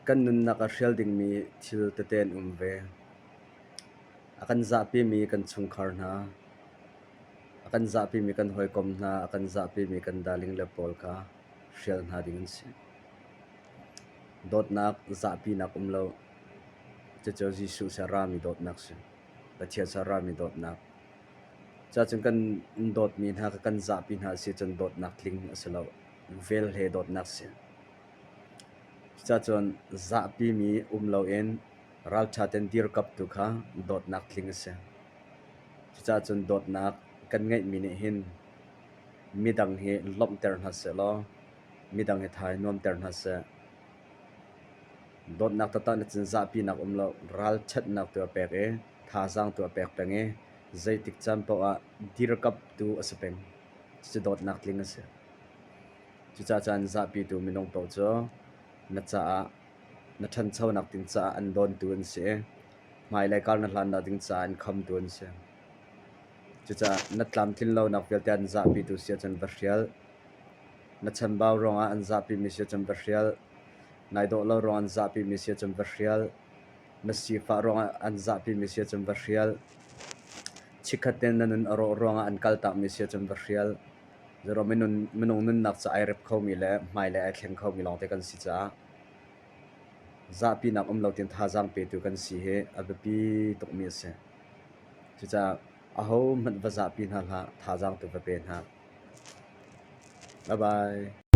Kan nunnak ah hrial dingmi thil tete an um ve. A kan zahpimi kan chungkhar hna, a kan zahpimi kan hawikom hna, a kan zahpimi kan darling le pawl kha hrial hna ding an si. Dawtnak zahpinak um lo. Cucu Jesuh sin rami dawtnak si. Pathian sin rami dawtnak. Cuahcun kan dawtmi hna kha kan zahpi hna si cun dawtnak tling a si lo. Vel he dawtnak si. Cucacun zahpimi um loin ralṭha tein dirkamhtu kha dawtnak tling a si. Cucacun dawtnak kan ngeihmi nih hin midang hi lawmhter hna sehlaw midang hi tha i nuamter hna seh. Dawtnak taktak nih cun zahpinak um lo, ralṭhatnak tu a pek i thazaang tu a pek peng i zeitik caan paoh ah dirkamhtu a si peng. Cucu dawtnak tling a si. Cucaah cun zahpitu minung paoh cu na caah na ṭhanchonak ding caah an dawntu an si i hmailei kar na hlannak ding caah an khamtu an si. Cucaah na tlamtlin lonak vialte an zahpitu si ahcun va hrial. Na chambau ruangah an zahpimi si ahcun va hrial. Nai dawh lo ruangah an zahpimi si ahcun va hrial. Na sifah ruangah an zahpimi si ahcun va hrial. Chikkhat tein na nun a rawh ruangah an kaltakmi si ahcun va hrial. Zero minung nunnak cu ai rep khomi le hmailei ai thleng khomi lawngte kan si caah zahpinak um lo tiin thazaang petu kan si hi a biapi tukmi a si. Cucaah ahohmanh va zahpi hna hlah, thazaang tu va pe hna. Bye bye.